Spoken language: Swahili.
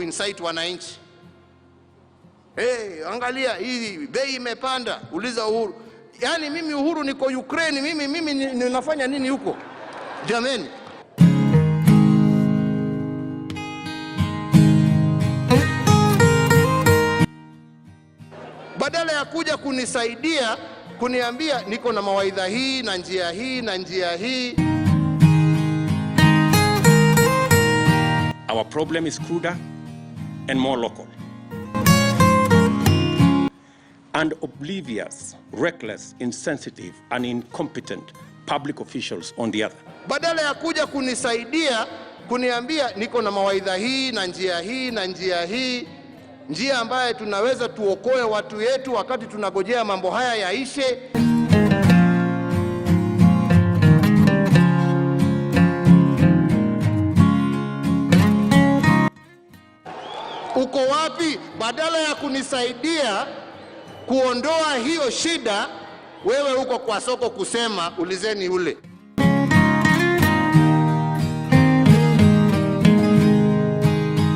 kuincite wananchi. Hey, angalia hii bei imepanda, uliza Uhuru. Yaani mimi Uhuru niko Ukraine, mimi ninafanya nini huko? Jameni. Badala ya kuja kunisaidia kuniambia niko na mawaidha hii na njia hii na njia hii. Our problem is cruder and more local. And oblivious, reckless, insensitive, and incompetent public officials on the other. Badala ya kuja kunisaidia kuniambia niko na mawaidha hii na njia hii na njia hii, njia ambaye tunaweza tuokoe watu wetu wakati tunagojea mambo haya yaishe. Uko wapi? Badala ya kunisaidia kuondoa hiyo shida, wewe uko kwa soko kusema ulizeni yule.